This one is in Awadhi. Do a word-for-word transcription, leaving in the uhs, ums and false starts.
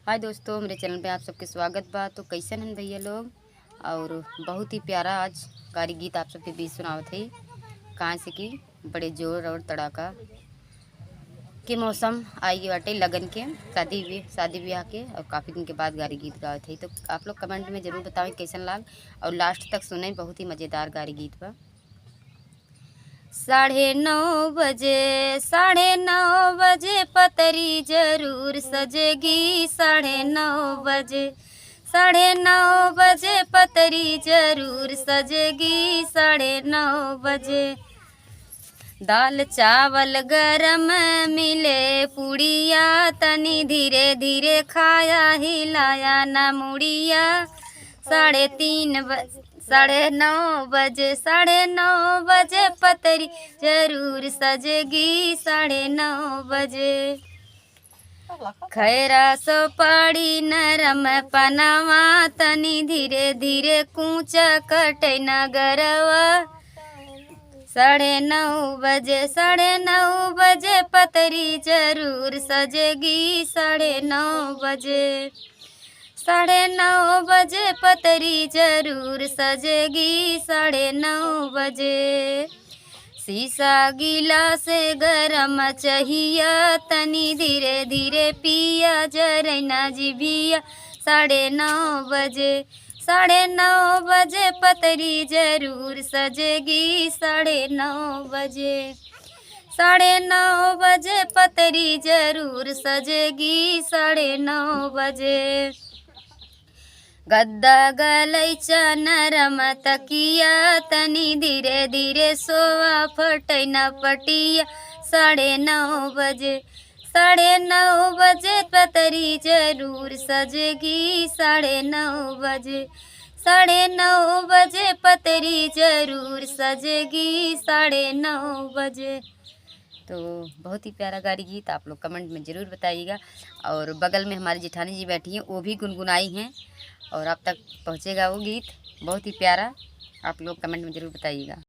हाय दोस्तों, हमरे चैनल पे आप सबके स्वागत बा। तो कैसन हन भैया लोग? और बहुत ही प्यारा आज गारी गीत आप सबके बीच सुनावत है, कहाँ से कि बड़े जोर और तड़ाका के मौसम आई बाटे, लगन के, शादी भी, शादी ब्याह के, और काफ़ी दिन के बाद गारी गीत गावत है। तो आप लोग कमेंट में ज़रूर बतावें कैसन लाग, और लास्ट तक सुनें, बहुत ही मज़ेदार गारी गीत बा। साढ़े नौ बजे, साढ़े नौ बजे पतरी जरूर सजेगी, साढ़े नौ बजे, साढ़े नौ बजे पतरी जरूर सजेगी, साढ़े नौ बजे। दाल चावल गरम मिले पुड़िया, तनी धीरे धीरे खाया, हिलाया ना मुड़िया। साढ़े तीन ब-, साढ़े नौ बजे, साढ़े नौ बजे पतरी जरूर सजेगी, साढ़े नौ बजे। खैरा सुपारी नरम पनवा, तनी धीरे धीरे कूचा कटे नगरवा। साढ़े नौ बजे, साढ़े नौ बजे पतरी जरूर सजेगी, साढ़े नौ बजे। साढ़े नौ बजे पतरी जरूर सजेगी, साढ़े नौ बजे। शीशा गिलास गरम चहिया, तनी धीरे धीरे पिया, जरैना जिभिया। साढ़े नौ बजे, साढ़े नौ बजे पतरी जरूर सजेगी, साढ़े नौ बजे। साढ़े नौ बजे पतरी जरूर सजेगी, साढ़े नौ बजे। गद्दा गलैचा नरम तकिया, तनी धीरे धीरे सोवा, फटै ना पटिया। साढ़े नौ बजे, साढ़े नौ बजे पतरी जरूर सजेगी, साढ़े नौ बजे। साढ़े नौ बजे पतरी जरूर सजेगी, साढ़े नौ बजे। तो बहुत ही प्यारा गारी गीत, आप लोग कमेंट में ज़रूर बताइएगा। और बगल में हमारी जेठानी जी बैठी हैं, वो भी गुनगुनाई हैं और आप तक पहुँचेगा वो गीत, बहुत ही प्यारा। आप लोग कमेंट में ज़रूर बताइएगा।